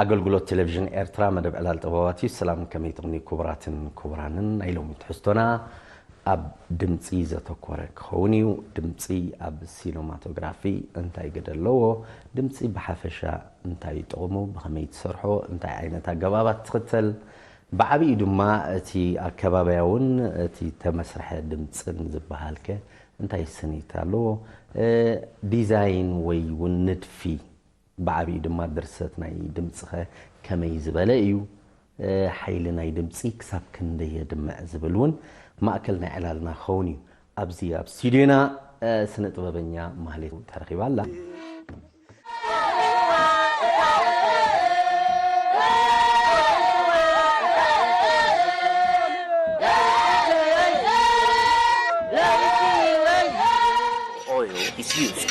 ኣገልግሎት ቴሌቪዥን ኤርትራ፣ መደብ ዕላል ጥበባት እዩ። ሰላም፣ ከመይ ትቕኒ ክቡራትን ክቡራንን? ናይ ሎሚ ትሕዝቶና ኣብ ድምጺ ዘተኮረ ክኸውን እዩ። ድምጺ ኣብ ሲኖማቶግራፊ እንታይ ግደ ኣለዎ? ድምጺ ብሓፈሻ እንታይ እዩ ጥቕሙ? ብኸመይ ትሰርሖ? እንታይ ዓይነት ኣገባባት ትኽተል? ብዓቢኡ ድማ እቲ ኣከባብያውን እቲ ተመስርሐ ድምጽን ዝበሃልከ እንታይ ስኒት ኣለዎ? እ፣ ዲዛይን ወይ እውን ንድፊ፣ ብዓቢኡ ድማ ድርሰት ናይ ድምጽኸ ከመይ ዝበለ እዩ? እ፣ ሓይሊ ናይ ድምጺ ክሳብ ክንደይ የድምዕ ዝብል እውን ማእከል ናይ ዕላልና ክኸውን እዩ። ኣብዚ ኣብ ስቱድዮና፣ እ፣ ስነ ጥበበኛ ማህሌት ተረኺባ ኣላ። Oil is used.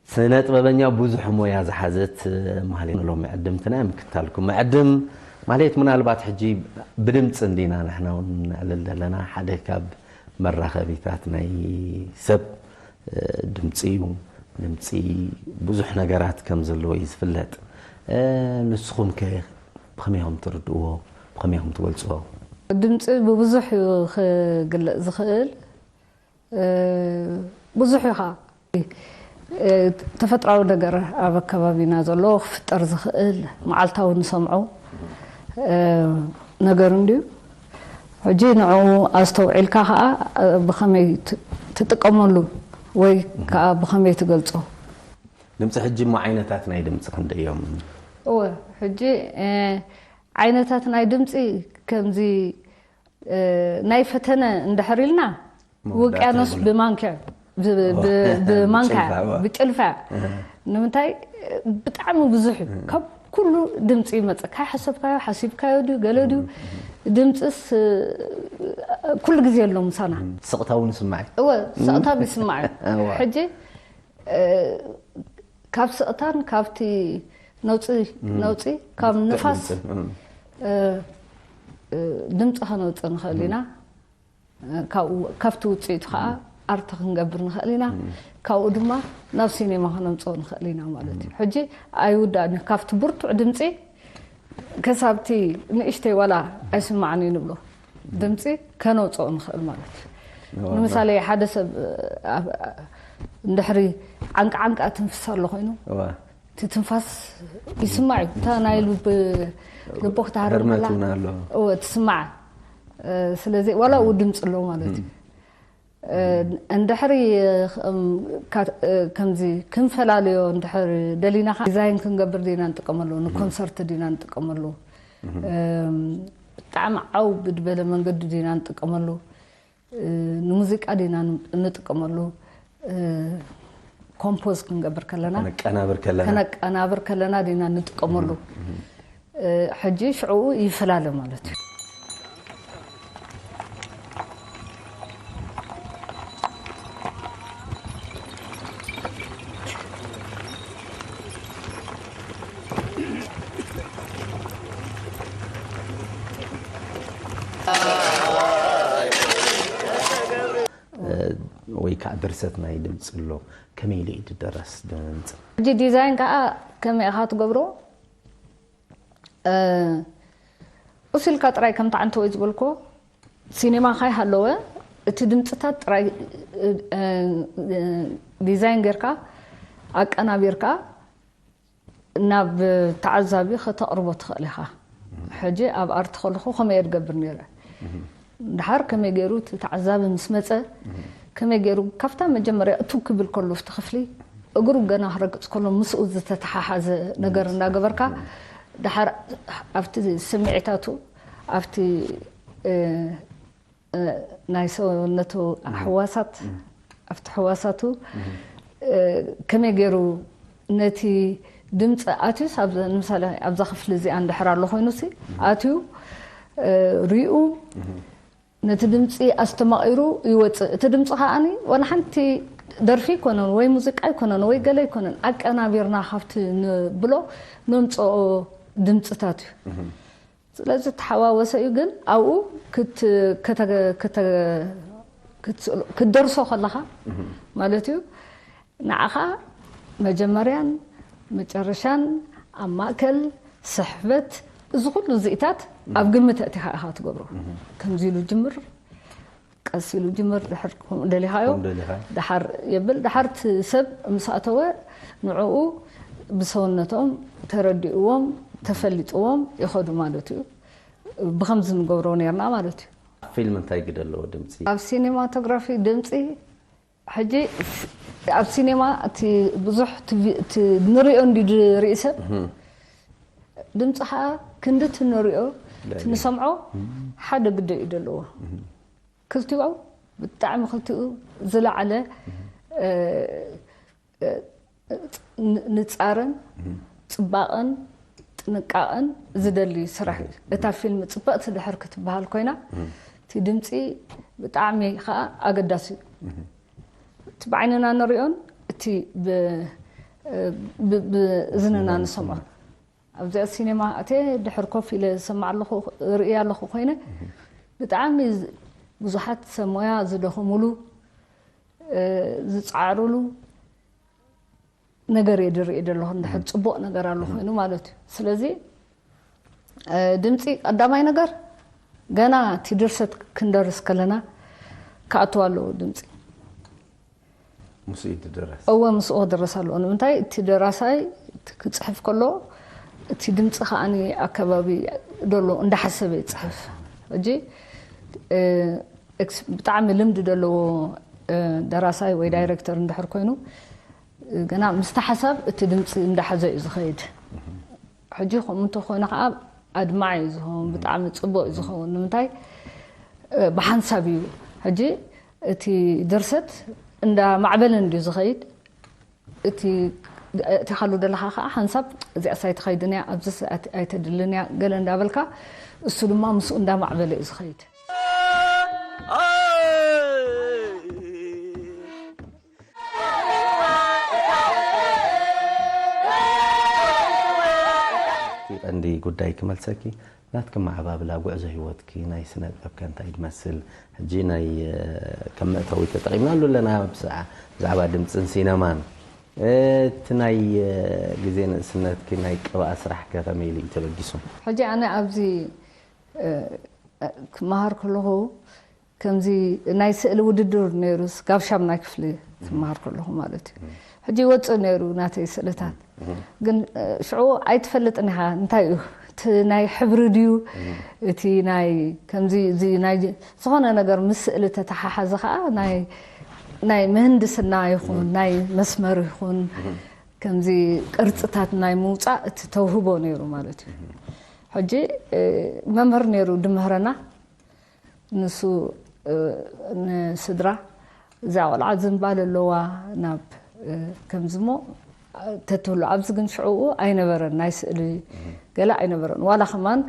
ስነ ጥበበኛ ብዙሕ ሞያ ዝሓዘት ማህሌት ሎሚ ዕድምትና ምክታልኩም። ዕድም ማህሌት፣ ምናልባት ሕጂ ብድምፂ እንዲና ንሕና እውን ነዕልል ዘለና፣ ሓደ ካብ መራኸቢታት ናይ ሰብ ድምፂ እዩ። ድምፂ ብዙሕ ነገራት ከም ዘለዎ እዩ ዝፍለጥ። ንስኹም ከ ብኸመይ ኢኹም ትርድእዎ? ብኸመይ ኢኹም ትገልፅዎ? ድምፂ ብብዙሕ እዩ ክግለፅ ዝኽእል። እ፣ ብዙሕ እዩ ኸዓ። እ፣ ተፈጥራዊ ነገር ኣብ ኣከባቢና ዘሎ ክፍጠር ዝኽእል መዓልታዊ ንሰምዖ፣ እ፣ ነገር እንድዩ። ሕጂ ንዕኡ ኣስተውዒልካ ኸዓ፣ እ፣ ብኸመይ ት-፣ ትጥቀመሉ ወይ ከዓ ብኸመይ ትገልጾ? ድምፂ ሕጂ እሞ ዓይነታት ናይ ድምፂ ክንደይ እዮም? እወ፣ ሕጂ፣ እ፣ ዓይነታት ናይ ድምፂ ከምዚ፣ እ፣ ናይ ፈተነ እንድሕር ኢልና መወዳእታ ውቅያኖስ የብሉን። ብማንኪያ፣ ብ-፣ ብ-፣ ብ-፣ ብማንካ፣ ብጭልፋ፣ እወ። ብጭልፋ። እህ። ንምንታይ? ብጣዕሚ ብዙሕ እዩ። ካብ ኩሉ ድምፂ ይመፅእ። ካይ ሓሰብካዮ፣ ሓሲብካዮ ድዩ፣ ገለ ድዩ? ድምፅስ፣ እ፣ ኩሉ ግዜ ኣሎ ምሳና። ስቕታ እውን ይስማዕ እዩ። እወ፣ ስቕታ ይስማዕ እዩ። እወ። ሕጂ፣ እ፣ ካብ ስቕታን ካብቲ ነውፂ፣ ነውፂ፣ ካብ ንፍዕ ንፋስ፣ ድምፅን፣ እም። እ፣ እ፣ ድምፂ ከነውፅእ ንኽእል ኢና። ካብኡ፣ ካብቲ ውፅኢቱ ከዓ ኣርት ክንገብር ንኽእል ኢና። ካብኡ ድማ ናብ ሲኔማ ከነምፅኦ ንኽእል ኢና ማለት እዩ። ሕጂ ኣይውዳእን እዩ። ካብቲ ብርቱዕ ድምፂ ከሳብቲ ንእሽተይ ዋላ ኣይስማዕን እዩ ንብሎ ድምፂ ከነውፅኦ ንኽእል ማለት እዩ። ንምሳሌ ሓደ ሰብ ኣብ፣ እንድሕሪ ዓንቃ ዓንቃ ትንፍስ ኣሎ ኮይኑ፣ እዋ። እቲ ትንፋስ ይስማዕ እዩ። እታ ናይ ልብ፣ ልቡ ክትሃርም ህርመት ከላ፣ እውን ኣሎ። እወ፣ ትስማዕ። እ፣ ስለዚ ዋላ እውን ድምፂ ኣለዎ ማለት እዩ። እ፣ እንድሕሪ፣ እም፣ ካ-፣ እ፣ ከምዚ ክንፈላለዮ እንድሕር ደሊና ኸዓ ዲዛይን ክንገብር ዲና ንጥቀመሉ፣ ንኮንሰርት ዲና ንጥቀመሉ። እም፣ ብጣዕሚ ዓው ብድበለ መንገዲ ዲና ንጥቀመሉ። እ፣ ንሙዚቃ ዲና ን-፣ እንጥቀመሉ፣ እ፣ ኮምፖዝ ክንገብር ከለና፣ ከነቀናብር ከለና። ከነቀናብር ከለና ዲና እንጥቀመሉ። እ፣ ሕጂ ሽዕኡ ይፈላለ ማለት እዩ። እ፣ ወይ ከዓ ድርሰት ናይ ድምፂ ኣሎ። ከመይ ኢሉ እዩ ዝደረስ ድምፂ? ሕጂ ዲዛይን ከዓ ከመይ ኢኻ ትገብሮ? እ፣ ቁስ ኢልካ ጥራይ ከምቲ ዓንተወይ ዝበልኮ፣ ሲኔማ ካይ ሃለወ፣ እቲ ድምፅታት ጥራይ፣ እ፣ እ፣ ዲዛይን ጌርካ፣ ኣቀናቢርካ፣ ናብ ተዓዛቢ ከተቕርቦ ትኽእል ኢኻ። ሕጂ ኣብ ኣርት ከለኹ ከመይ እየ ዝገብር ነይረ? ድሓር ከመይ ገይሩ እቲ ተዓዛቢ ምስ መጸ፣ ከመይ ገይሩ ካብታ መጀመርያ እትው ክብል ከሎ ኣብቲ ክፍሊ፣ እግሩ ገና ክረግጽ ከሎ ምስኡ ዝተተሓሓዘ ነገር እናገበርካ፣ ድሓር ኣብቲ ስምዒታቱ፣ ኣብቲ፣ እ፣ እ፣ ናይ ሰውነቱ ሕዋሳት፣ ኣብቲ ሕዋሳቱ፣ እ፣ ከመይ ገይሩ ነቲ ድምፂ ኣትዩስ፣ ኣብ- ንምሳሌ ኣብዛ ክፍሊ እዚኣ እንድሕር ኣሎ ኮይኑሲ፣ ኣትዩ፣ እ፣ ሪኡ፣ ነቲ ድምፂ ኣስተማቒሩ ይወፅእ። እቲ ድምፂ ከዓኒ ዋላ ሓንቲ ደርፊ ኣይኮነን ወይ ሙዚቃ ኣይኮነን ወይ ገለ ኣይኮነን፣ ኣቀናቢርና ካብቲ ንብሎ ነምፅኦ ድምፅታት እዩ። ስለዚ ተሓዋወሰ እዩ፣ ግን ኣብኡ ክት- ከተ- ከተ- ክትስእሎ- ክትደርሶ ከለኻ ማለት እዩ፣ ንዓኻ መጀመርያን መጨረሻን ኣብ ማእከል ስሕበት፣ እዚ ኩሉ እዚኢታት ኣብ ግምት ኣእቲኻ ኢኻ ትገብሮ። ከምዚ ኢሉ ጅምር፣ ቀስ ኢሉ ጅምር፣ ድሕር ከምኡ ደሊኻዮ፣ ከምኡ ደሊኻ። ድሓር የብል። ድሓር እቲ ሰብ ምስ ኣተወ ንዕኡ ብሰውነቶም ተረዲእዎም፣ ተፈሊጥዎም ይኸዱ ማለት እዩ። ብኸምዚ ንገብሮ ነርና ማለት እዩ። ፊልም እንታይ ግደ ኣለዎ ድምፂ? ኣብ ሲኔማቶግራፊ ድምፂ፣ ሕጂ ኣብ ሲኔማ እቲ ብዙሕ እቲ ቪ- እቲ ንሪኦ እንዲ ዝርኢ ሰብ፣ ድምፂ ከዓ ክንዲ እቲ ንሪኦ እቲ ንሰምዖ ሓደ ግደ እዩ ዘለዎ። ክልቲኡ ብጣዕሚ ክልቲኡ ዝለዓለ እ፣ እ፣ ን- ንፃረን ፅባቐን ጥንቃቐን ዝደሊ ስራሕ እዩ። እታ ፊልም ፅብቕቲ ድሕር ክትበሃል ኮይና፣ እቲ ድምፂ ብጣዕሚ ከዓ ኣገዳሲ እዩ። እቲ ብዓይንና ንሪኦን እቲ ብ- ብ- ብእዝንና ንሰምዖ። ኣብዚኣ ሲኔማ ኣትየ ድሕር ኮፍ ኢለ ዝሰማዕ ኣለኹ፣ ርእየ ኣለኹ ኮይነ፣ ብጣዕሚ ዝ- ብዙሓት ሰብ ሞያ ዝደኸሙሉ፣ እ፣ ዝፃዕሩሉ ነገር እየ ዝርኢ ዘለኹ። እንድሕር ፅቡቕ ነገር ኣሎ ኮይኑ ማለት እዩ። ስለዚ እ፣ ድምፂ ቀዳማይ ነገር፣ ገና እቲ ድርሰት ክንደርስ ከለና ክኣትው ኣለዎ ድምፂ። ምስኡ እዩ ዝድረስ። እወ፣ ምስኡ ክድረስ ኣለዎ። ንምንታይ? እቲ ደራሳይ እቲ ክፅሕፍ ከሎ፣ እቲ ድምፂ ከዓኒ ኣከባቢ ደሎ እንዳሓሰበ ይፅሕፍ። ሕጂ እ፣ ኤክስ- ብጣዕሚ ልምዲ ዘለዎ እ፣ ደራሳይ ወይ ዳይሬክተር እንድሕር ኮይኑ፣ እ፣ ገና ምስቲ ሓሳብ እቲ ድምፂ እንዳሓዘ እዩ ዝኸይድ። ሕጂ ከምኡ እንተኾይኑ ከዓ ኣድማዒ እዩ ዝኸውን፣ ብጣዕሚ ፅቡቕ እዩ ዝኸውን። ንምንታይ? እ፣ ብሓንሳብ እዩ። ሕጂ እቲ ድርሰት እንዳማዕበለ እንድዩ ዝኸይድ። እቲ እቲ ካሉ ደለኻ ከዓ ሓንሳብ እዚኣስ ኣይትኸይድን እያ፣ ኣብዚስ ኣት- ኣይተድልን እያ፣ ገለ እንዳበልካ፣ እሱ ድማ ምስኡ እንዳማዕበለ እዩ ዝኸይድ። እቲ ቀንዲ ጉዳይ ክመልሰኪ፣ ናትክም ኣዓባብላ ጉዕዞ ህይወትኪ ናይ ስነ ጥበብከ እንታይ ትመስል? ሕጂ ናይ እ፣ ከም መእተዊ ተጠቒምናሉ ኣለና ብዛዓ- ብዛዕባ ድምፅን ሲነማን። እ፣ እቲ ናይ እ፣ ግዜ ንእስነትኪ ናይ ቅብኣ ስራሕከ ከመይ ኢሉ እዩ ተበጊሱ? ሕጂ ኣነ ኣብዚ እ፣ ክመሃር ከለኹ ከምዚ ናይ ስእሊ ውድድር ነይሩስ ጋብሻም ናይ ክፍሊ ክመሃር ከለኹ ማለት እዩ። ሕጂ ይወፅእ ነይሩ ናተይ ስእልታት፣ ግን እ፣ ሽዑ ኣይትፈልጥን ኢኻ እንታይ እዩ እቲ ናይ ሕብሪ ድዩ እቲ ናይ ከምዚ እዚ ናይ ዝኾነ ነገር ምስ ስእሊ ተተሓሓዘ ከዓ ናይ ናይ ምህንድስና ይኹን ናይ መስመር ይኹን ከምዚ ቅርፅታት ናይ ምውፃእ እቲ ተውህቦ ነይሩ ማለት እዩ። ሕጂ እ፣ መምህር ነይሩ ድምህረና፣ ንሱ እ፣ ንስድራ እዛ ቆልዓ ዝንባለ ኣለዋ ናብ እ፣ ከምዚ እሞ ተትህሉ፣ ኣብዚ ግን ሽዕኡ ኣይነበረን፣ ናይ ስእሊ ገለ ኣይነበረን። ዋላ ከማን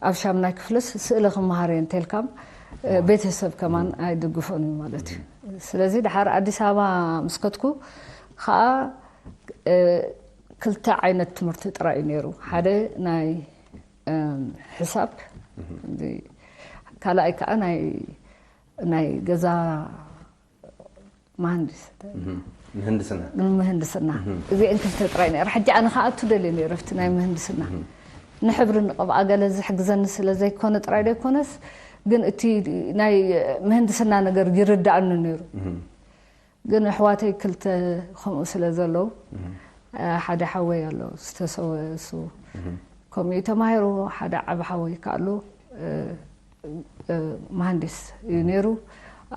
ኣብ ሻምናይ ክፍልስ ስእሊ ክመሃር እየ እንተልካም እ፣ ቤተሰብ ከማን ኣይድግፎን እዩ ማለት እዩ። ስለዚ ድሓር ኣዲስ ኣበባ ምስ ከድኩ ከዓ እ፣ ክልተ ዓይነት ትምህርቲ ጥራይ እዩ ነይሩ። ሓደ ናይ እ፣ ሕሳብ፣ እዚ ካልኣይ ከዓ ናይ ናይ ገዛ መሃንዲስ ምህንድስና። ምህንድስና። እዚአን ክልተ ጥራይ ነይረ። ሕጂ ኣነ ከዓ እቱ ደልየ ነይረ ኣብቲ ናይ ምህንድስና። ንሕብሪ ንቅብኣ ገለ ዝሕግዘኒ ስለ ዘይኮነ ጥራይ ዘይኮነስ፣ ግን እቲ ናይ ምህንድስና ነገር ይርዳእኒ ነይሩ። ግን ኣሕዋተይ ክልተ ከምኡ ስለ ዘለዉ፣ ሓደ ሓወይ ኣሎ ዝተሰወ፣ እሱ ከምኡ እዩ ተማሂሩ። ሓደ ዓቢ ሓወይ ከኣ ኣሎ፣ እ፣ እ፣ መሃንዲስ እዩ ነይሩ።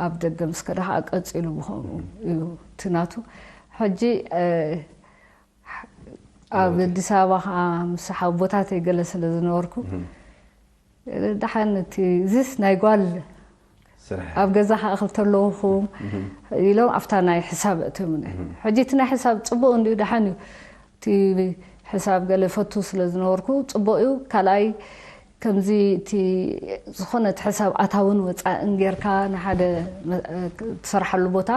ኣብ ደገ ምስ ከደ ከዓ ቀጺሉ ብኸምኡ እዩ እቲ ናቱ። ሕጂ እ፣ ኣብ ኣዲስ ኣበባ ከዓ ምስ ሓቦታተይ ገለ ስለ ዝነበርኩ፣ ደሓን እቲ እዚስ ናይ ጓል ስራሕ። ኣብ ገዛ ከዓ ክልተ ኣለውኹም ኢሎም ኣብታ ናይ ሕሳብ ኣእትዮምኒ። ሕጂ እቲ ናይ ሕሳብ ፅቡቅ እንድዩ፣ ደሓን እዩ። እቲ ሕሳብ ገለ ፈቱ ስለ ዝነበርኩ ጽቡቕ እዩ። ካልኣይ ከምዚ እቲ ዝኾነ እቲ ሕሳብ ኣታውን ወጻእን ጌርካ ንሓደ መ- ትሰርሓሉ ቦታ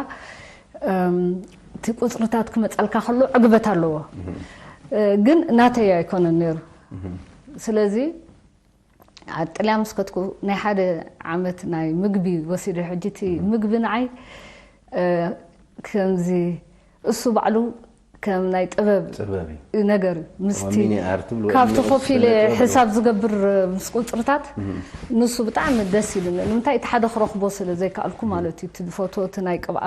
እም፣ እቲ ቁጽርታት ክመጸልካ ከሎ ዕግበት ኣለዎ። እ፣ ግን ናተይ ኣይኮነን ነይሩ። ስለዚ ኣብ ጥልያን ምስ ከድኩ ናይ ሓደ ዓመት ናይ ምግቢ ወሲደ። ሕጂ እቲ ምግቢ ንዓይ እ፣ ከምዚ እሱ ባዕሉ ከም ናይ ጥበብ ጥበብ እዩ። ነገር እዩ። ምስቲ ሚኒ ኣርት ብሎ ካብቲ ኮፍ ኢለ ሕሳብ ዝገብር ምስ ቁፅርታት ንሱ ብጣዕሚ ደስ ኢሉኒ። ንምንታይ እቲ ሓደ ክረኽቦ ስለ ዘይከኣልኩ ማለት እዩ። እቲ ፎቶ እቲ ናይ ቅብኣ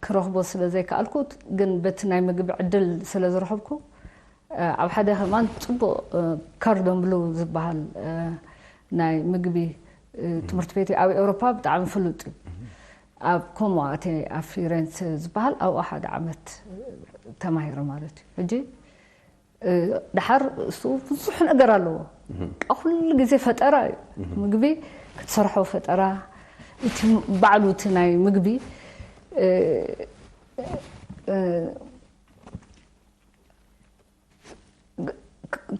ክረኽቦ ስለ ዘይከኣልኩ ግን በቲ ናይ ምግቢ ዕድል ስለ ዝረኸብኩ ኣብ ሓደ ከማን ፅቡቕ ካርዶን ብሉ ዝበሃል ናይ ምግቢ ትምህርቲ ቤት ኣብ ኤውሮፓ ብጣዕሚ ፍሉጥ እዩ። ኣብ ኮሞ ኣትየ ኣብ ፊሬንስ ዝበሃል ኣብኡ ሓደ ዓመት ተማሂረ ማለት እዩ። ሕጂ ድሓር እሱ ብዙሕ ነገር ኣለዎ። ኩሉ ግዜ ፈጠራ እዩ። ምግቢ ክትሰርሖ ፈጠራ፣ እቲ ባዕሉ እቲ ናይ ምግቢ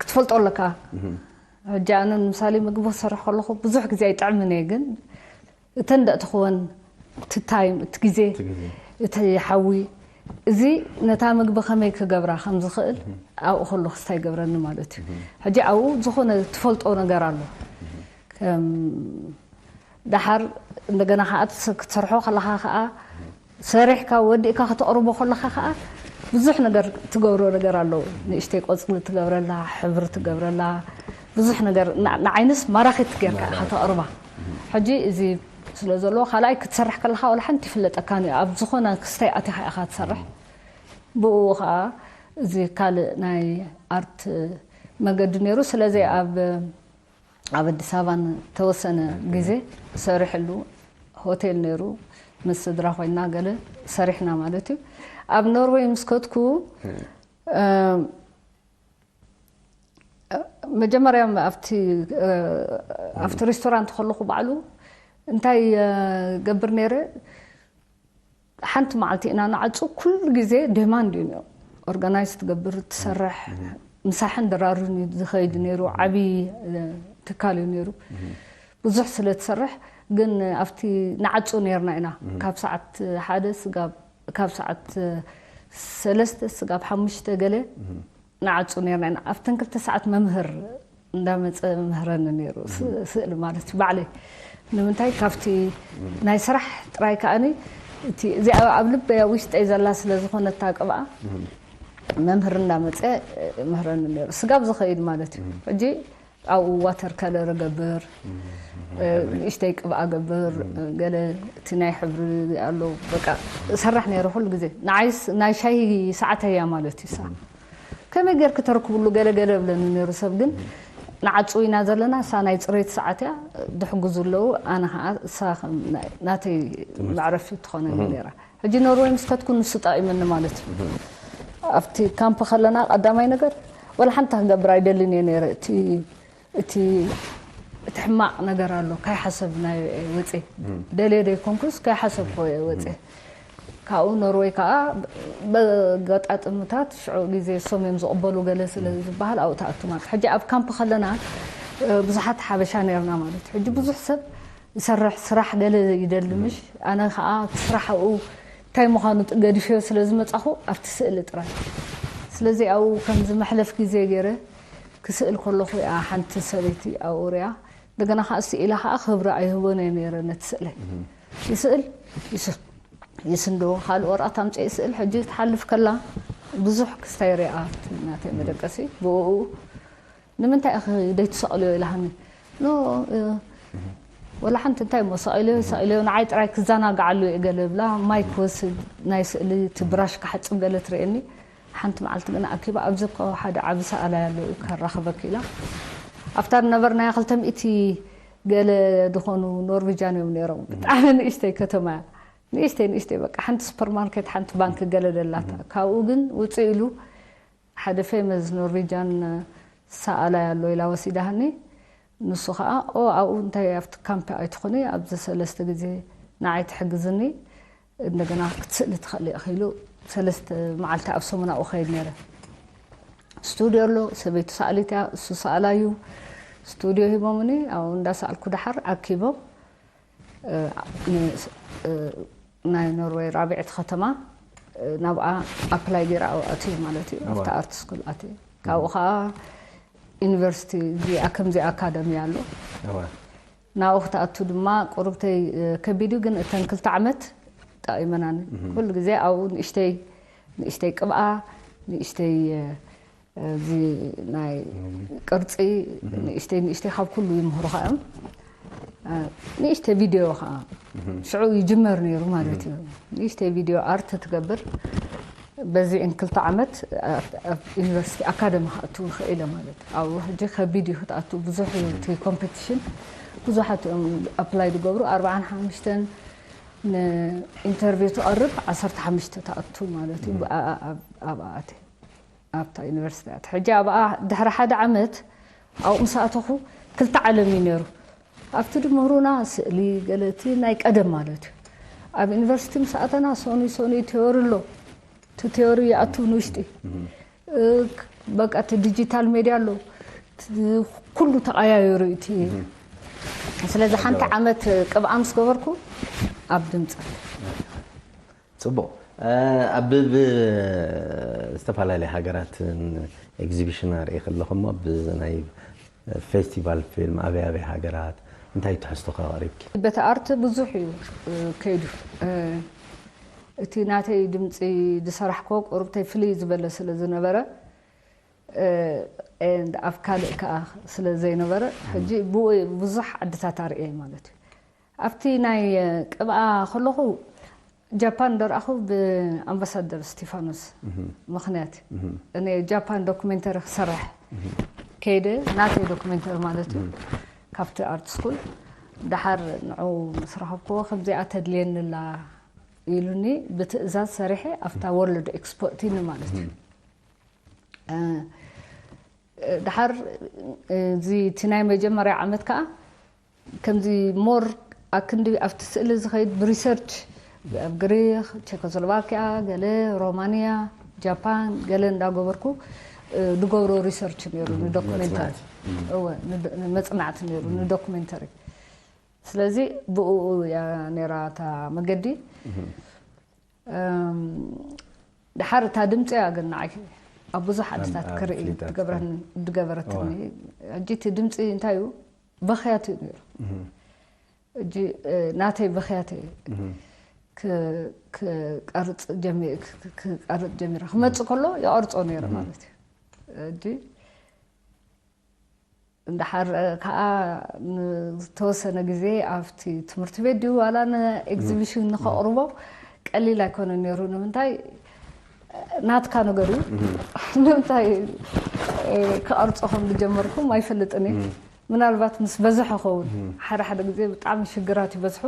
ክትፈልጦ ኣለካ። ሕጂ ኣነ ንምሳሌ ምግቢ ክሰርሕ ከለኹ ብዙሕ ግዜ ኣይጥዕምን እየ፣ ግን እተን ደእትኽወን እቲ ታይም፣ እቲ ግዜ፣ እቲ ሓዊ፣ እዚ ነታ ምግቢ ከመይ ክገብራ ከም ዝኽእል ኣብኡ ከለኹ ስታይ ይገብረኒ ማለት እዩ። ሕጂ ኣብኡ ዝኾነ ትፈልጦ ነገር ኣሎ። ከም ደሓር እንደገና ከዓ ክትሰርሖ ከለኻ ከዓ ሰሪሕካ ወዲእካ ከተቕርቦ ከለኻ ከዓ ብዙሕ ነገር ትገብሮ ነገር ኣለዉ። ንእሽተይ ቆፅሊ ትገብረላ፣ ሕብሪ ትገብረላ፣ ብዙሕ ነገር ንዓይንስ ማራኺት ጌርካ ኢኻ ተቕርባ። ሕጂ እዚ ስለ ዘለዎ ካልኣይ ክትሰርሕ ከለኻ ዋላ ሓንቲ ይፍለጠካን እዩ። ኣብ ዝኾነ ክስታይ ኣቲኻ ኢኻ ትሰርሕ። ብኡ ከዓ እዚ ካልእ ናይ ኣርት መገዲ ነይሩ። ስለዚ ኣብ ኣብ ኣዲስ ኣበባ ንተወሰነ ግዜ ሰሪሕሉ ሆቴል ነይሩ። ምስ ስድራ ኮይና ገለ ሰሪሕና ማለት እዩ። ኣብ ኖርወይ ምስ ከድኩ መጀመርያ ኣብቲ ኣብቲ ሬስቶራንት ከለኹ ባዕሉ እንታይ ገብር ነይረ፣ ሓንቲ መዓልቲ ኢና ንዓጹ። ኩሉ ግዜ ዴማንድ እዩ ነይሩ። ኦርጋናይዝ ትገብር፣ ትሰርሕ፣ ምሳሕን ድራርን እዩ ዝኸይድ ነይሩ። ዓብዪ ትካል እዩ ነይሩ። ብዙሕ ስለ ትሰርሕ ግን ኣብቲ ንዓጹ ነይርና ኢና። ካብ ሰዓት ሓደ ስጋብ ካብ ሰዓት ሰለስተ ስጋብ ሓሙሽተ ገለ ንዓጹ ነይርና ኢና። ኣብተን ክልተ ሰዓት መምህር እንዳመጸ ምህረኒ ነይሩ። ስእሊ ማለት ባዕለይ ንምንታይ ካብቲ ናይ ስራሕ ጥራይ ከኣኒ እቲ እዚኣ ኣብ ልበይ ኣብ ውሽጠይ ዘላ ስለ ዝኾነታ ቅብኣ መምህር እንዳመጸ ምህረኒ ነይሩ። ስጋብ ዝኸይድ ማለት እዩ። ሕጂ ኣብኡ ዋተር ከለር ገብር፣ ንእሽተይ ቅብኣ ገብር፣ ገለ እቲ ናይ ሕብሪ ኣሎ በቃ እሰርሕ ነይረ ኩሉ ግዜ። ንዓይስ ናይ ሻሂ ሰዓተይ እያ ማለት እዩ። እሳ ከመይ ጌርኪ ተርክብሉ ገለ ገለ ብለኒ ነይሩ ሰብ። ግን ንዓጹ ኢና ዘለና፣ እሳ ናይ ጽሬት ሰዓት እያ፣ ድሕግዙ ኣለዉ፣ ኣነ ኸዓ እሳ ከም ናይ- ናተይ መዕረፊ ትኾነኒ ነይራ። ሕጂ ኖርወይ ምስ ከድኩ ንሱ ጠቒመኒ ማለት እዩ። ኣብቲ ካምፕ ከለና ቀዳማይ ነገር ወላ ሓንቲ ክገብር ኣይደልን እየ ነይረ። እቲ እቲ እቲ ሕማቕ ነገር ኣሎ ካይሓሰብ ናይ ወፀ ደልየ ዘይኮንኩስ ካይሓሰብኮ እየ ወፀ። ካብኡ ኖርወይ ከዓ በጋጣጥምታት ሽዑ ግዜ እሶም እዮም ዝቕበሉ ገለ ስለ ዝበሃል ኣብኡ ተኣቱ ማለት። ሕጂ ኣብ ካምፕ ከለና ብዙሓት ሓበሻ ነርና ማለት። ሕጂ ብዙሕ ሰብ ዝሰርሕ ስራሕ ገለ ይደሊ ምሽ፣ ኣነ ከዓ እቲ ስራሕ ኣብኡ እንታይ ምዃኑ ገዲፈዮ ስለ ዝመፃኹ ኣብቲ ስእሊ ጥራይ። ስለዚ ኣብኡ ከምዚ መሕለፍ ግዜ ገይረ ክስእል ከለኹ እያ ሓንቲ ሰበይቲ ኣብኡ ሪኣ። እንደገና ከዓ ስኢላ ከዓ ክብሪ ኣይህቦን እየ ነይረ ነቲ ስእለይ። ይስእል ይስ- ይስንዶ ካልእ ወረቐት ኣምፅአ ይስእል። ሕጂ ትሓልፍ ከላ ብዙሕ ክስታይ ሪኣ ናተይ መደቀሲ ብኡ ንምንታይ ኢኺ ዘይትሰቕልዮ ኢላሃኒ። ኖ ወላ ሓንቲ እንታይ እሞ ሰቒለዮ ሰቒለዮ ንዓይ ጥራይ ክዘናግዓሉ እየ ገለ ብላ ማይ ክወስድ ናይ ስእሊ እቲ ብራሽ ክሓፅብ ገለ ትርእየኒ። ሓንቲ መዓልቲ ግን ኣኪባ ኣብዚ እኮ ሓደ ዓቢ ሰኣላይ ኣሎ እዩ ከራኽበኪ ኢላ ኣብታ ዝነበርናያ ክልተ ሚእቲ ገለ ዝኾኑ ኖርቪጃን እዮም ነይሮም። ብጣዕሚ ንእሽተይ ከተማ እያ። ንእሽተይ ንእሽተይ በቃ ሓንቲ ሱፐርማርኬት ሓንቲ ባንክ ገለ ደላታ ካብኡ ግን ውፅእ ኢሉ ሓደ ፌመስ ኖርቪጃን ሰኣላይ ኣሎ ኢላ ወሲዳሃኒ። ንሱ ከዓ ኦ ኣብኡ እንታይ ኣብቲ ካምፕ ኣይትኾኒ ኣብዚ ሰለስተ ግዜ ንዓይ ትሕግዝኒ እንደገና ክትስእሊ ትኽእሊ ኢኺ ኢሉ ሰለስተ መዓልቲ ኣብ ሰሙን ኣብኡ ኸይድ ነይረ። ስቱድዮ ኣሎ፣ ሰበይቱ ሰኣሊት እያ፣ እሱ ሰኣላይ እዩ። ስቱድዮ ሂቦምኒ፣ ኣብኡ እንዳሰኣልኩ ደሓር ኣኪቦም፣ እ፣ ን-፣ እ፣ ናይ ኖርዌይ ራብዐይቲ ከተማ፣ እ፣ ናብኣ ኣፕላይ ገይረ ኣብኡ ኣትየ ማለት እዩ። ኣብታ ኣርት ስኩል ኣትየ። ካብኡ ከዓ ዩኒቨርሲቲ እዚኣ ከምዚ ኣካደሚ ኣሎ። ናብኡ ክትኣቱ ድማ ቁርብተይ፣ እ፣ ከቢድ እዩ፣ ግን እተን ክልተ ዓመት ጠቒመናኒ። ኩሉ ግዜ ኣብኡ ንእሽተይ፣ ንእሽተይ ቅብኣ፣ ንእሽተይ፣ እ፣ እዚ ናይ ቅርጺ ንእሽተይ ንእሽተይ ካብ ኩሉ ይምህሩኻ እዮም። እ፣ ንእሽተይ ቪድዮ ከዓ ሽዑ ይጅመር ነይሩ ማለት እዩ። ንእሽተይ ቪድዮ ኣርት ትገብር። በዚዕን ክልተ ዓመት ኣብ፣ ኣብ ዩኒቨርሲቲ ኣካደሚ ክኣቱ ይኽእል እየ ማለት እዩ። ኣብኡ ሕጂ ከቢድ እዩ ክትኣቱ፣ ብዙሕ እዩ እቲ ኮምፒቲሽን። ብዙሓት እዮም ኣፕላይ ዝገብሩ፣ ኣርብዓን ሓሙሽተን ንኢንተርቪው ትቐርብ፣ ዓሰርተ ሓሙሽተ ትኣቱ ማለት እዩ። ብኣ-፣ ኣብ-፣ ኣብኣ ኣትየ። ኣብታ ዩኒቨርሲቲ ኣትየ። ሕጂ ኣብኣ ድሕሪ ሓደ ዓመት ኣብኡ ምስ ኣተኹ ክልተ ዓለም እዩ ነይሩ። ኣብቲ ድምህሩና ስእሊ ገለ እቲ ናይ ቀደም ማለት እዩ። ኣብ ዩኒቨርሲቲ ምስ ኣተና ሰኑይ ሰኑይ ቲዮሪ ኣሎ። እቲ ቲዮሪ ይኣቱ ንውሽጢ። እ፣ በቃ እቲ ዲጂታል ሜድያ ኣሎ። እቲ ኩሉ ተቐያየሩ እቲ። ስለዚ ሓንቲ ዓመት ቅብኣ ምስ ገበርኩ ኣብ ድምፂ። ጽቡቕ። እ፣ ኣብ ብ-፣ ዝተፈላለያ ሃገራትን ኤግዚቢሽን ኣርእየ ከለኹ እሞ፣ ብናይ ፌስቲቫል ፊልም ኣበይ ኣበይ ሃገራት እንታይ ትሕዝቶ ከቕሪብኪ? በቲ ኣርት ብዙሕ እዩ፣ እ፣ ከይዱ። እ፣ እቲ ናተይ ድምፂ ዝሰራሕኮ ቁርብተይ ፍልይ ዝበለ ስለ ዝነበረ፣ እ፣ and ኣብ ካልእ ከኣ ስለ ዘይነበረ፣ ሕጂ ብኡ ብዙሕ ዓድታት ኣርእየ ማለት እዩ። ኣብቲ ናይ ቅብኣ ከለኹ ጃፓን ደርኣኹ ብኣምባሳደር ስቲፋኖስ ምኽንያት፣ እኔ ጃፓን ዶኩሜንተሪ ክሰርሕ ከይደ፣ ናተይ ዶኩሜንተሪ ማለት እዩ፣ ካብቲ ኣርት ስኩል። ደሓር ንዑ ምስ ረኸብክዎ፣ ከምዚኣ ተድልየኒ ኣላ ኢሉኒ፣ ብትእዛዝ ሰሪሐ ኣብታ ወርልድ ኤክስፖ እቲኒ ማለት እዩ። እ፣ ደሓር፣ እ፣ እዚ እቲ ናይ መጀመርያ ዓመት ከኣ ከምዚ ሞር ኣክንዲ ኣብቲ ስእሊ ዝኸይድ ብሪሰርች ኣብ ግሪክ፣ ቸኮስሎቫኪያ፣ ገለ ሮማንያ፣ ጃፓን፣ ገለ እንዳገበርኩ፣ እ፣ ዝገብሮ ሪሰርች ነይሩ ንዶኩሜንተሪ። መጽናዕቲ። እወ፣ ንዶ-፣ ንመጽናዕቲ ነይሩ ንዶኩሜንተሪ። ስለዚ ብኡ እያ ነይራ እታ መገዲ። እም፣ ደሓር እታ ድምፂ እያ ግን ንዓይ ኣብ ብዙሕ ዓድታት ኣብ ክርኢ ፍሊጣት። ድገብረን-፣ ድገበረትኒ። ሕጂ እቲ ድምፂ እንታይ እዩ? በኽያት እዩ ነይሩ። ሕጂ፣ እ፣ ናተይ በኽያት እየ ክ-፣ ክቀርፅ ጀሚ-፣ ክ-፣ ክ-፣ ክቀርፅ ጀሚረ። ክመፅእ ከሎ ይቐርፆ ነይረ ማለት እዩ። ሕጂ እንድሓር ከዓ ንዝተወሰነ ግዜ ኣብቲ ትምህርቲ ቤት ድዩ ዋላ ንኤግዚቢሽን ንኸቕርቦ ቀሊል ኣይኮነን ነይሩ። ንምንታይ ናትካ ነገር እዩ። ንምንታይ ክቐርጾ ከም ዝጀመርኩም ኣይፈልጥን እየ። ምናልባት ምስ በዝሐ ኸውን ሓደ ሓደ ግዜ ብጣዕሚ ሽግራት ይበዝሑ።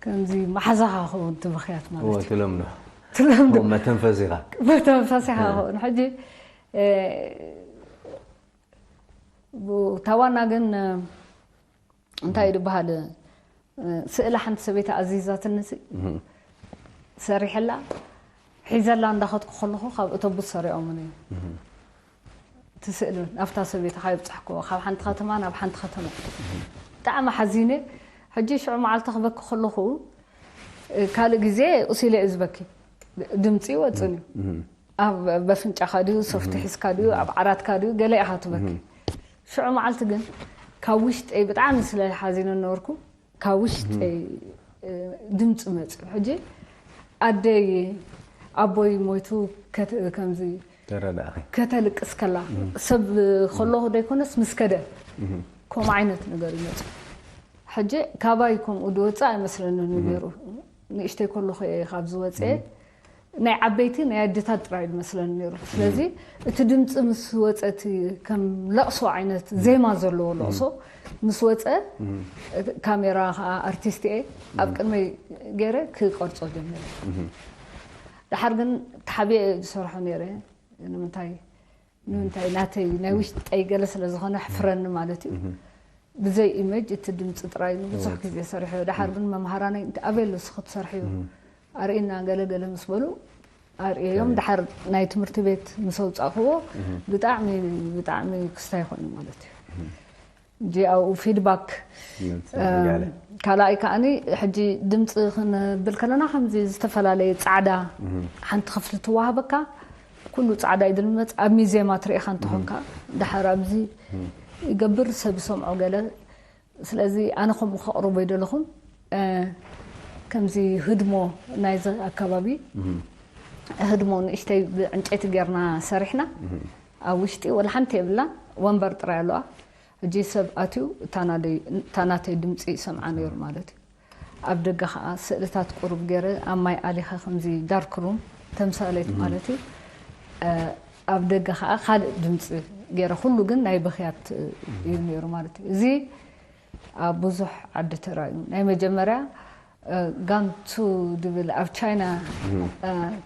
ከምዚ መሓዛኻ ኸውን ትብኽያት ማለት እዩ። ትለምዶ ትለምዶ መተንፈሲኻ መተንፈሲኻ ኸውን ሕጂ ታዋና ግን እንታይ እዩ ዝበሃል? ስእሊ ሓንቲ ሰበይቲ ኣዚዛትኒ ሰሪሐላ ሒዘላ እንዳኸድኩ ከለኹ ካብ እቶቡስ ሰሪዖምኒ እዩ እቲ ስእሊ ናብታ ሰበይቲ ካብ ይብፅሕክዎ ካብ ሓንቲ ከተማ ናብ ሓንቲ ከተማ ብጣዕሚ ሓዚነ። ሕጂ ሽዑ መዓልቲ ክበኪ ከለኹ ካልእ ግዜ ቁሲለ እዩ ዝበኪ ድምፂ ይወፅን እዩ ኣብ በፍንጫኻ ድዩ ሶፍቲ ሒዝካ ድዩ ኣብ ዓራትካ ድዩ ገለ ኢኻ ትበኪ። ሽዑ መዓልቲ ግን ካብ ውሽጠይ ብጣዕሚ ስለ ሓዚነ ነበርኩ ካብ ውሽጠይ ድምፂ መፅዩ። ሕጂ ኣደይ ኣቦይ ሞይቱ ከምዚ ከተልቅስ ከላ ሰብ ከለኹ ደይኮነስ ምስ ከደ ከምኡ ዓይነት ነገር ይመፁ። ሕጂ ካባይ ከምኡ ዝወፅእ ኣይመስለንን ነይሩ። ንእሽተይ ከለኹ እየ ካብ ዝወፅአ ናይ ዓበይቲ ናይ ኣዴታት ጥራይ ዝመስለኒ ነይሩ። ስለዚ እቲ ድምፂ ምስ ወፀ እቲ ከም ለቕሶ ዓይነት ዜማ ዘለዎ ለቕሶ ምስ ወፀ ካሜራ ከዓ ኣርቲስት እየ ኣብ ቅድመይ ገይረ ክቀርፆ ጀሚረ። ደሓር ግን ተሓቢአ እየ ዝሰርሖ ነይረ። ንምንታይ ንምንታይ ናተይ ናይ ውሽጠይ ገለ ስለ ዝኾነ ሕፍረኒ ማለት እዩ። ብዘይ ኢመጅ እቲ ድምፂ ጥራይ ንብዙሕ ግዜ ሰሪሐዮ። ደሓር ግን መምሃራነይ ኣበይ ኣሎ ንስኺ ትሰርሕዮ ኣርእይና ገለ ገለ ምስ በሉ ኣርእየዮም። ድሓር ናይ ትምህርቲ ቤት ምስ ኣውፃእክዎ ብጣዕሚ ብጣዕሚ ክስታይ ኮይኑ ማለት እዩ። እንጂ ኣብኡ ፊድባክ ካልኣይ ከዓኒ ሕጂ ድምፂ ክንብል ከለና ከምዚ ዝተፈላለየ ፃዕዳ ሓንቲ ክፍሊ ትወሃበካ። ኩሉ ፃዕዳ እዩ ድልመፅ ኣብ ሚዜማ ትሪኢኻ እንተኾንካ ድሓር ኣብዚ ይገብር ሰብ ይሰምዖ ገለ። ስለዚ ኣነ ከምኡ ከቕርቦ ይደለኹም ከምዚ ህድሞ ናይዚ ኣካባቢ ህድሞ ንእሽተይ ብዕንጨይቲ ጌርና ሰሪሕና ኣብ ውሽጢ ወላ ሓንቲ የብላ ወንበር ጥራይ ኣለዋ። ሕጂ ሰብ ኣትዩ እታ ናተይ ድምፂ ይሰምዓ ነይሩ ማለት እዩ። ኣብ ደገ ከዓ ስእልታት ቁሩብ ገይረ ኣብ ማይ ኣሊኸ ከምዚ ዳርክ ሩም ተምሳሌት ማለት እዩ። ኣብ ደገ ከዓ ካልእ ድምፂ ገይረ ኩሉ ግን ናይ ብኽያት እዩ ነይሩ ማለት እዩ። እዚ ኣብ ብዙሕ ዓዲ ተራእዩ ናይ መጀመርያ ጋንቱ ድብል ኣብ ቻይና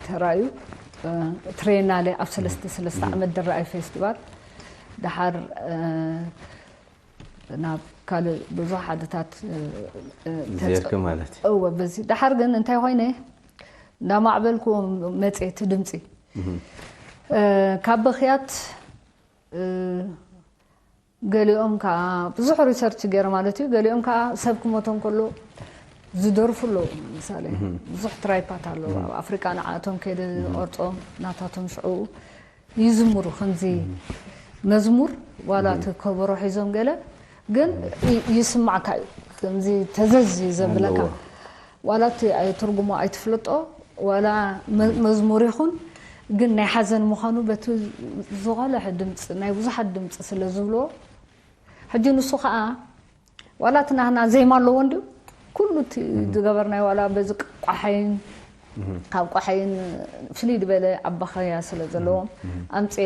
ተራእዩ ትሬናለ ኣብ ሰለስተ ሰለስተ ዓመት ድረኣይ ፌስቲቫል ድሓር ናብ ካልእ ብዙሕ ዓድታት ዜርክ ማለት እዩ። እወ በዚ ድሓር ግን እንታይ ኮይነ እንዳማዕበልኩ መፅየ እቲ ድምፂ ካብ በኽያት ገሊኦም ከዓ ብዙሕ ሪሰርች ገይረ ማለት እዩ። ገሊኦም ከዓ ሰብ ክሞቶም ከሎ ዝደርፉ ኣለዉ። ምሳሌ ብዙሕ ትራይፓት ኣለዉ ኣብ ኣፍሪቃ ንዓቶም ከይደ ኦርጾም ናታቶም ሽዑ ይዝምሩ ከምዚ መዝሙር ዋላ እቲ ከበሮ ሒዞም ገለ ግን ይስማዕካ እዩ ከምዚ ተዘዝ እዩ ዘብለካ ዋላ እቲ ትርጉሙ ኣይትፍለጦ ዋላ መዝሙር ይኹን ግን ናይ ሓዘን ምዃኑ በቲ ዝቐለሐ ድምፂ ናይ ብዙሓት ድምፂ ስለ ዝብልዎ ሕጂ ንሱ ከዓ ዋላ እቲ ናህና ዜማ ኣለዎ እንድዩ ኩሉ እቲ ዝገበርናይ ዋላ በዚ ቋሓይን ካብ ቋሓይን ፍልይ ዝበለ ኣባኸያ ስለ ዘለዎም ኣምፅኤ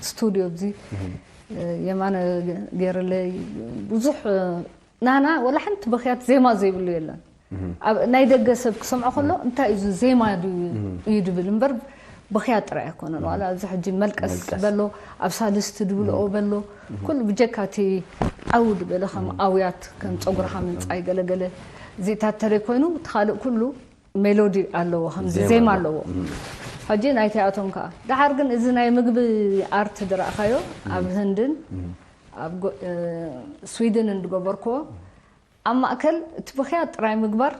ስቱድዮ እዚ የማነ ገይርለይ ብዙሕ ናና ወላ ሓንቲ በኽያት ዜማ ዘይብሉ የለን። ናይ ደገ ሰብ ክሰምዖ ከሎ እንታይ እዩ ዜማ እዩ ድብል እምበር በኽያት ጥራይ ኣይኮነን። ዋላ እዚ ሕጂ መልቀስ በሎ ኣብ ሳልስቲ ድብልኦ በሎ ኩሉ ብጀካ እቲ ዓው ድበለ ከም ኣውያት ከም ፀጉርኻ ምንፃይ ገለገለ እዚታት ተለይ ኮይኑ እቲ ካልእ ኩሉ ሜሎዲ ኣለዎ ከምዚ ዜማ ኣለዎ። ሕጂ ናይቲኣቶም ከዓ ደሓር ግን እዚ ናይ ምግቢ ኣርት ድረእኻዮ ኣብ ህንድን ኣብ ስዊድን እንድገበርክዎ ኣብ ማእከል እቲ ብኽያት ጥራይ ምግባር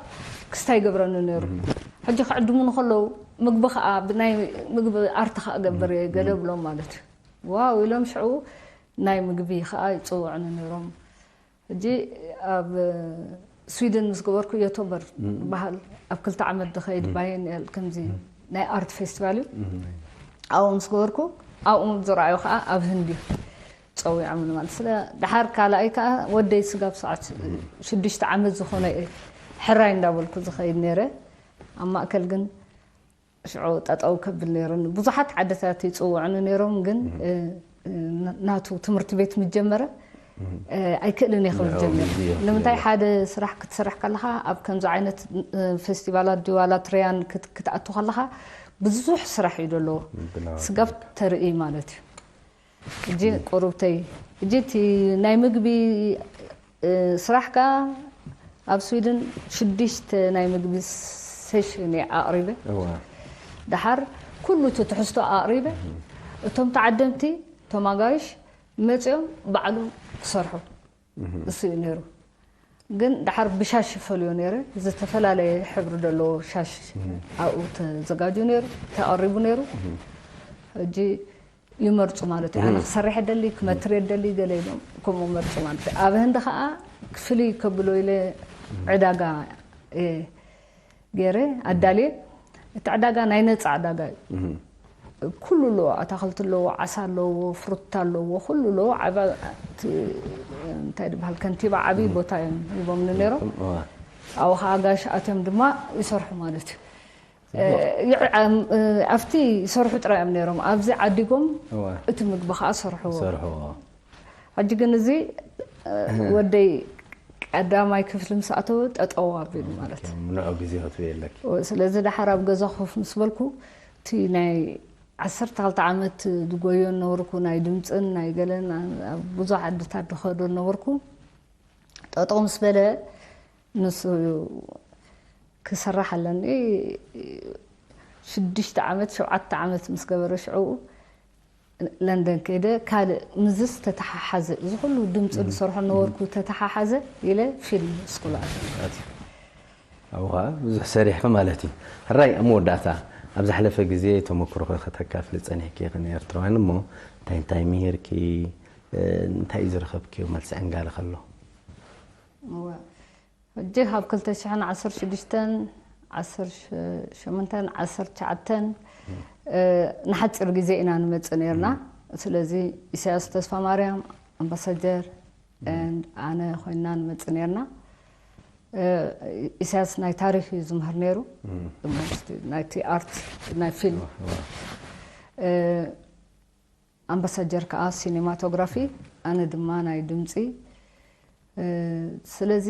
ክስታይ ይገብረኒ ነይሩ። ሕጂ ክዕድሙኒ ከለዉ ምግቢ ከዓ ብናይ ምግቢ ኣርት ከዓ ገበር እየ ገለ ብሎም ማለት እዩ። ዋው ኢሎም ሽዑ ናይ ምግቢ ከዓ ይፅውዑኒ ነይሮም። ሕጂ ኣብ ስዊድን ምስ ገበርኩ ዮቶበር በሃል ኣብ ክልተ ዓመት ዝኸይድ ባየንያል ከምዚ ናይ ኣርት ፌስቲቫል እዩ ኣብኡ ምስ ገበርኩ ኣብኡ ዝረኣዩ ከዓ ኣብ ህንዲ ፀዊዖም ማለት ስለ ደሓር ካልኣይ ከዓ ወደይ ስጋብ ሰዓት ሽዱሽተ ዓመት ዝኾነ ሕራይ እንዳበልኩ ዝኸይድ ነይረ ኣብ ማእከል ግን ሽዑ ጠጠው ከብል ነይሩኒ ብዙሓት ዓድታት ይፅውዑኒ ነይሮም ግን ናቱ ትምህርቲ ቤት ምጀመረ ኣይክእልን እየ ክብል ጀሚሩ ንምንታይ ሓደ ስራሕ ክትሰርሕ ከለካ ኣብ ከምዚ ዓይነት ፌስቲቫላት ድዋላ ትረያን ክትኣቱ ከለካ ብዙሕ ስራሕ እዩ ዘለዎ ስጋብ ተርኢ ማለት እዩ እጂ ቁሩብተይ እጂ እቲ ናይ ምግቢ ስራሕ ከ ኣብ ስዊድን ሽዱሽተ ናይ ምግቢ ሴሽን እየ ኣቕሪበ ደሓር ኩሉ እቲ ትሕዝቶ ኣቕሪበ እቶም ተዓደምቲ እቶም ኣጋይሽ መፂኦም ባዕሎም ክሰርሑ እሱ እዩ ነይሩ ግን ደሓር ብሻሽ ይፈልዮ ነይረ ዝተፈላለየ ሕብሪ ዘለዎ ሻሽ ኣብኡ ተዘጋጅዩ ነይሩ ተቐሪቡ ነይሩ ሕጂ ይመርፁ ማለት እዩ። ኣነ ክሰርሕ የደሊ ክመትር የደሊ ገለ ኢሎም ከምኡ መርፁ ማለት እዩ። ኣብ ህንዲ ከዓ ፍልይ ከብሎ ኢለ ዕዳጋ እየ ገይረ ኣዳልየ። እቲ ዕዳጋ ናይ ነፃ ዕዳጋ እዩ። ኩሉ ኣለዎ፣ ኣታክልቲ ኣለዎ፣ ዓሳ ኣለዎ፣ ፍሩታ ኣለዎ፣ ኩሉ ኣለዎ። ዓባ እቲ እንታይ ዝበሃል ከንቲባ ዓብዪ ቦታ እዮም ሂቦምኒ ነይሮም። ኣብኡ ከዓ ኣጋይሽ ኣትዮም ድማ ይሰርሑ ማለት እዩ። ኣብቲ ይሰርሑ ጥራይ እዮም ነይሮም ኣብዚ ዓዲጎም እቲ ምግቢ ከዓ ሰርሕዎ ሰርሕዎ ሕጂ ግን እዚ ወደይ ቀዳማይ ክፍሊ ምስ ኣተወ ጠጠው ኣቢሉ ማለት እዩ ንዑ ግዜ ክትብየ ኣለኪ ስለዚ ደሓር ኣብ ገዛ ኮፍ ምስ በልኩ እቲ ናይ ዓሰርተ ክልተ ዓመት ዝጎዮ ነበርኩ ናይ ድምፅን ናይ ገለን ኣብ ብዙሕ ዓድታት ዝኸዶ ነበርኩ ጠጠው ምስ በለ ንሱ ክስራሕ ኣለኒ ሽዱሽተ ዓመት ሸውዓተ ዓመት ምስ ገበረ ሽዕኡ ለንደን ከይደ። ካልእ ምዝስ ተተሓሓዘ፣ እዚ ኩሉ ድምፂ ዝሰርሖ ነበርኩ ተተሓሓዘ ኢለ ፊልም ስኩል ኣትየ። ኣብኡ ከዓ ብዙሕ ሰሪሕኪ ማለት እዩ። ሕራይ ኣብ መወዳእታ ኣብ ዝሓለፈ ግዜ ተመክሮኺ ከተካፍሊ ፀኒሕኪ ኢኺ ንኤርትራውያን እሞ እንታይ እንታይ ምሂርኪ እንታይ እዩ ዝረኸብክዮ መልሲ ዕንጋለ ከሎ? እወ። ሕጂ ካብ ክልተ ሽሕን ዓሰርተ ሽዱሽተን ዓሰርተ ሸሞንተን ዓሰርተ ትሽዓተን ንሓፂር ግዜ ኢና ንመፅእ ነርና። ስለዚ ኢሳያስ ተስፋ ማርያም ኣምባሳጀር ኣነ ኮይና ንመፅእ ነርና። ኢሳያስ ናይ ታሪክ እዩ ዝምህር ነይሩ። ናይቲ ኣርት ናይ ፊልም ኣምባሳጀር ከዓ ሲኔማቶግራፊ ኣነ ድማ ናይ ድምፂ። ስለዚ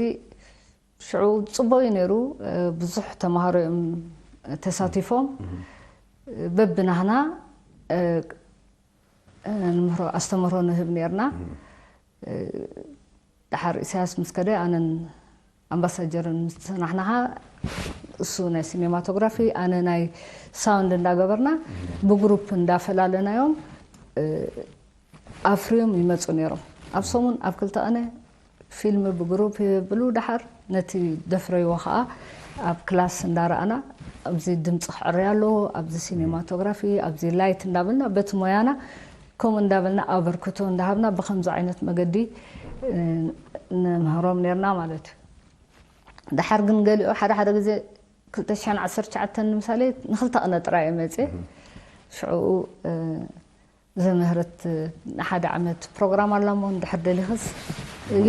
ሽዑ ፅቡቅ እዩ ነይሩ። ብዙሕ ተምሃሮ እዮም ተሳቲፎም። በብናህና ንምህሮ ኣስተምህሮ ንህብ ነርና። ድሓር ኢሳያስ ምስ ከደ ኣነን ኣምባሳጀርን ምስ ተሰናሕናኻ እሱ ናይ ሲኔማቶግራፊ ኣነ ናይ ሳውንድ እንዳገበርና ብግሩፕ እንዳፈላለናዮም ኣፍርዮም ይመፁ ነይሮም። ኣብ ሰሙን ኣብ ክልተ ቀነ ፊልም ብግሩፕ ይብሉ። ድሓር ነቲ ደፍረይዎ ከዓ ኣብ ክላስ እንዳረኣና ኣብዚ ድምፂ ክዕረይ ኣለዎ፣ ኣብዚ ሲኔማቶግራፊ፣ ኣብዚ ላይት እንዳበልና በቲ ሞያና ከምኡ እንዳበልና ኣበርክቶ እንዳሃብና ብከምዚ ዓይነት መገዲ ንምህሮም ነርና ማለት እዩ። ድሓር ግን ገሊኡ ሓደ ሓደ ግዜ ክልተ ሽሕን ዓሰርተ ትሽዓተን ንምሳሌ ንክልተ ቅነ ጥራይ እየ መፅየ። ሽዕኡ ዘምህረት ንሓደ ዓመት ፕሮግራም ኣላ እሞ እንድሕር ደሊኽስ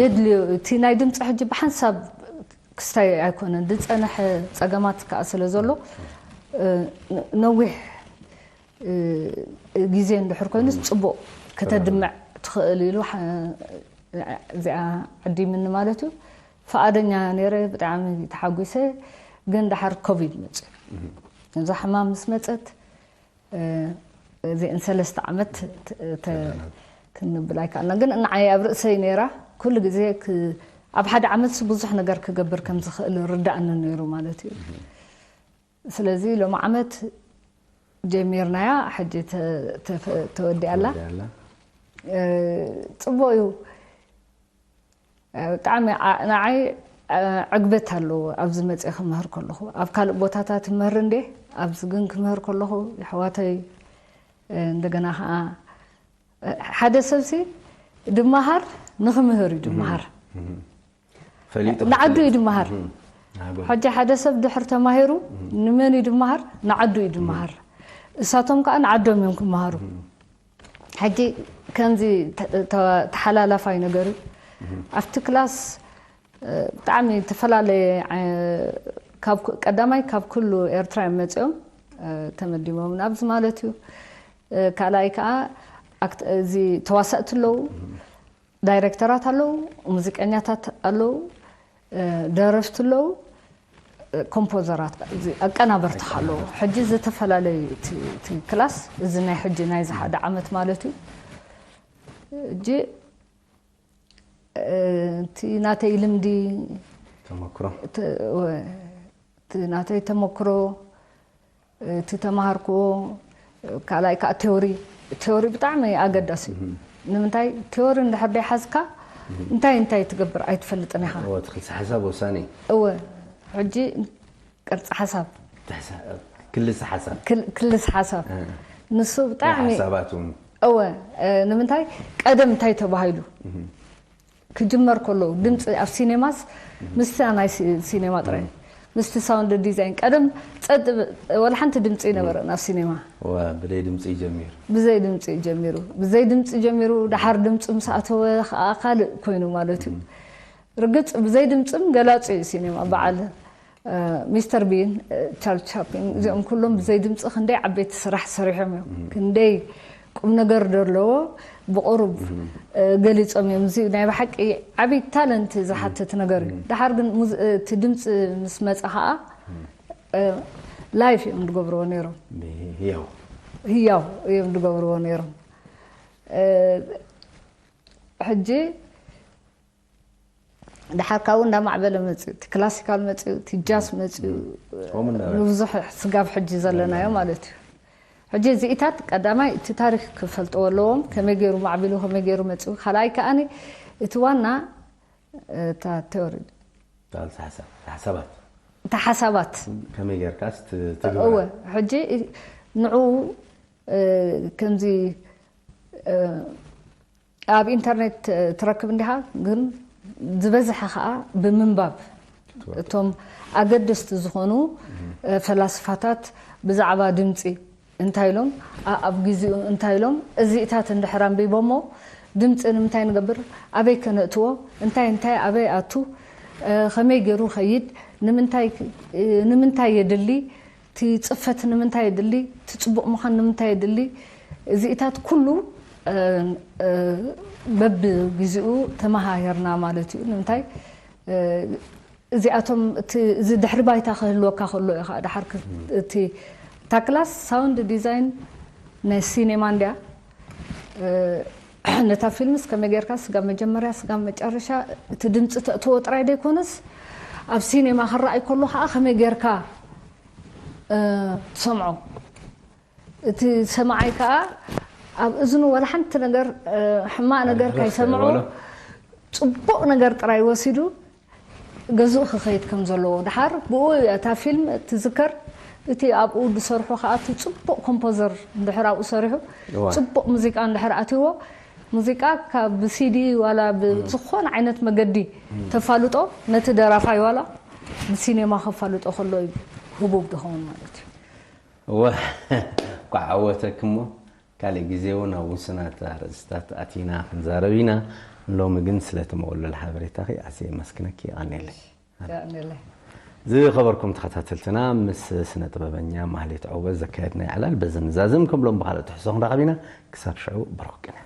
የድልዮ። እቲ ናይ ድምፂ ሕጂ ብሓንሳብ ክስታይ ኣይኮነን፣ ዝፀነሐ ፀገማት ከዓ ስለ ዘሎ ነዊሕ ግዜ እንድሕር ኮይኑስ ፅቡቅ ከተድምዕ ትኽእል ኢሉ እዚኣ ዓዲምኒ ማለት እዩ። ፈቓደኛ ነይረ፣ ብጣዕሚ ተሓጒሰ። ግን ድሓር ኮቪድ መፅዩ። እዛ ሕማም ምስ መፀት እዚአን ሰለስተ ዓመት ክንብል ኣይከኣልና። ግን ንዓይ ኣብ ርእሰይ ነይራ። ኩሉ ግዜ ኣብ ሓደ ዓመት ብዙሕ ነገር ክገብር ከም ዝኽእል ርዳእኒ ነይሩ ማለት እዩ። ስለዚ ሎም ዓመት ጀሚርናያ ሕጂ ተወዲኣላ። ፅቡቅ እዩ። ብጣዕሚ ንዓይ ዕግበት ኣለዎ ኣብዚ መፅእ ክምህር ከለኹ። ኣብ ካልእ ቦታታት ምህር እንዴ ኣብዚ ግን ክምህር ከለኹ የሕዋተይ እንደገና ከዓ ሓደ ሰብሲ ድመሃር ንክምህር እዩ ድመሃር። ንዓዱ እዩ ድመሃር። ሕጂ ሓደ ሰብ ድሕር ተማሂሩ ንመን እዩ ድመሃር? ንዓዱ እዩ ድመሃር። እሳቶም ከዓ ንዓዶም እዮም ክመሃሩ። ሕጂ ከምዚ ተሓላላፋይ ነገር እዩ። ኣብቲ ክላስ ብጣዕሚ ዝተፈላለየ ቀዳማይ ካብ ኩሉ ኤርትራ እዮም መፅኦም ተመዲቦም ናብዚ ማለት እዩ። ካልኣይ ከዓ እዚ ተዋሳእቲ ኣለዉ፣ ዳይሬክተራት ኣለዉ፣ ሙዚቀኛታት ኣለዉ፣ ደረፍቲ ኣለዉ፣ ኮምፖዘራት ኣቀናበርቲ ኣለዉ። ሕጂ ዝተፈላለዩ እቲ ክላስ እዚ ናይ ሕጂ ናይዚ ሓደ ዓመት ማለት እዩ። ሕጂ እቲ ናተይ ልምዲ ተመክሮ እቲ ናተይ ተመክሮ እቲ ተማሃርክዎ ካልኣይ ከዓ ቴዎሪ ቴዎሪ ብጣዕሚ ኣገዳሲ እዩ። ንምንታይ ቴዎሪ እንድሕር ደይሓዝካ እንታይ እንታይ ትገብር ኣይትፈልጥን ኢኻ። ክልሲ ሓሳብ ወሳኒ እወ ሕጂ ቅርፂ ሓሳብ ክልስ ሓሳብ ክልስ ሓሳብ ንሱ ብጣዕሚ ሓሳባት እውን እወ ንምንታይ ቀደም እንታይ ተባሂሉ ክጅመር ከሎ ድምፂ ኣብ ሲኔማስ ምስቲ ናይ ሲኔማ ጥራይ ምስቲ ሳውንድ ዲዛይን ቀደም ፀጥ ወላ ሓንቲ ድምፂ ይነበረን ኣብ ሲኔማ ብዘይ ድምፂ ጀሚሩ ብዘይ ድምፂ ጀሚሩ ብዘይ ድምፂ ጀሚሩ ድሓር ድምፂ ምስ ኣተወ ከዓ ካልእ ኮይኑ ማለት እዩ። ርግፅ ብዘይ ድምፅም ገላፂ እዩ ሲኔማ በዓል ሚስተር ቢን ቻርልስ ቻፕሊን እዚኦም ኩሎም ብዘይ ድምፂ ክንደይ ዓበይቲ ስራሕ ሰሪሖም እዮም ክንደይ ቁም ነገር ዘለዎ ብቁሩብ ገሊፆም እዮም። እዚ ናይ ብሓቂ ዓብይ ታለንት ዝሓትት ነገር እዩ። ድሓር ግን እቲ ድምፂ ምስ መፀ ከዓ ላይፍ እዮም ዝገብርዎ ነይሮም። ህያው እዮም ዝገብርዎ ነይሮም። ሕጂ ድሓር ካብኡ እንዳማዕበለ መፅኡ፣ እቲ ክላሲካል መፅኡ፣ እቲ ጃዝ መፅኡ፣ ከምኡ እንዳበለ። ንብዙሕ ስጋብ ሕጂ ዘለናዮ ማለት እዩ። ሕጂ እዚኢታት ቀዳማይ እቲ ታሪክ ክፈልጥዎ ኣለዎም፣ ከመይ ገይሩ ማዕቢሉ፣ ከመይ ገይሩ መፅኡ። ካልኣይ ከኣኒ እቲ ዋና እታ ቴዎሪ፣ ካልሲ ሓሳብ ሓሳባት እታ ሓሳባት ከመይ ጌርካስ ት- ትግበራ? እወ። ሕጂ ንዑ ከምዚ ኣብ ኢንተርኔት ትረክብ እንዲኻ፣ ግን ዝበዝሐ ከዓ ብምንባብ እቶም ኣገደስቲ ዝኾኑ ፈላስፋታት ብዛዕባ ድምፂ እንታይ ኢሎም፣ ኣብ ግዜኡ እንታይ ኢሎም፣ እዚኢታት እንድሕር ኣንቢቦሞ፣ ድምፂ ንምንታይ ንገብር፣ ኣበይ ከነእትዎ፣ እንታይ እንታይ ኣበይ ኣቱ፣ ከመይ ገይሩ ከይድ፣ ንምንታይ የድሊ፣ እቲ ፅፈት ንምንታይ የድሊ፣ እቲ ፅቡቕ ምዃን ንምንታይ የድሊ፣ እዚኢታት ኩሉ በብግዜኡ ተመሃሄርና ማለት እዩ። ንምንታይ እዚኣቶም እቲ- እዚ ድሕሪ ባይታ ክህልወካ ከሎ እዩ ከዓ ድሓር ክ- እቲ እታ ክላስ ሳውንድ ዲዛይን ናይ ሲኔማ እንድያ። ነታ ፊልምስ ከመይ ጌርካ ስጋብ መጀመርያ ስጋብ መጨረሻ እቲ ድምፂ ተእትዎ ጥራይ ዘይኮነስ፣ ኣብ ሲኔማ ክረኣይ ከሎ ከዓ ከመይ ጌርካ ትሰምዖ፣ እቲ ሰማዓይ ከዓ ኣብ እዝኑ ዋላ ሓንቲ ነገር ሕማቕ ነገር ካይሰምዖ፣ ፅቡቕ ነገር ጥራይ ወሲዱ ገዝኡ ክኸይድ ከም ዘለዎ። ድሓር ብኡ እያ እታ ፊልም ትዝከር። እቲ ኣብኡ ዝሰርሑ ከዓ እቲ ፅቡቕ ኮምፖዘር እንድሕር ኣብኡ ሰሪሑ፣ ፅቡቕ ሙዚቃ እንድሕር ኣትይዎ፣ ሙዚቃ ካብ ብሲዲ ዋላ ብዝኾነ ዓይነት መገዲ ተፋልጦ፣ ነቲ ደራፋይ ዋላ ብሲኔማ ከፋልጦ ከሎ እዩ ህቡብ ዝኸውን ማለት እዩ። እወ፣ ኳዕ ዓወተክ እሞ፣ ካልእ ግዜ እውን ኣብ ውሱናት ኣርእስታት ኣቲና ክንዛረብ ኢና። ሎሚ ግን ስለቲ መወለል ሓበሬታኺ ኣዝየ የመስግነኪ። የቐንየለይ። የቐንየለይ። ዝኸበርኩም ተኸታተልትና፣ ምስ ስነ ጥበበኛ ማህሌት ዑቕበት ዘካየድናዮ ዕላል በዚ ንዛዝም። ከም ሎም ብኻልእ ትሕዝቶ ክንራኸብ ኢና። ክሳብ ሽዑ ብሩኽ ቅነ።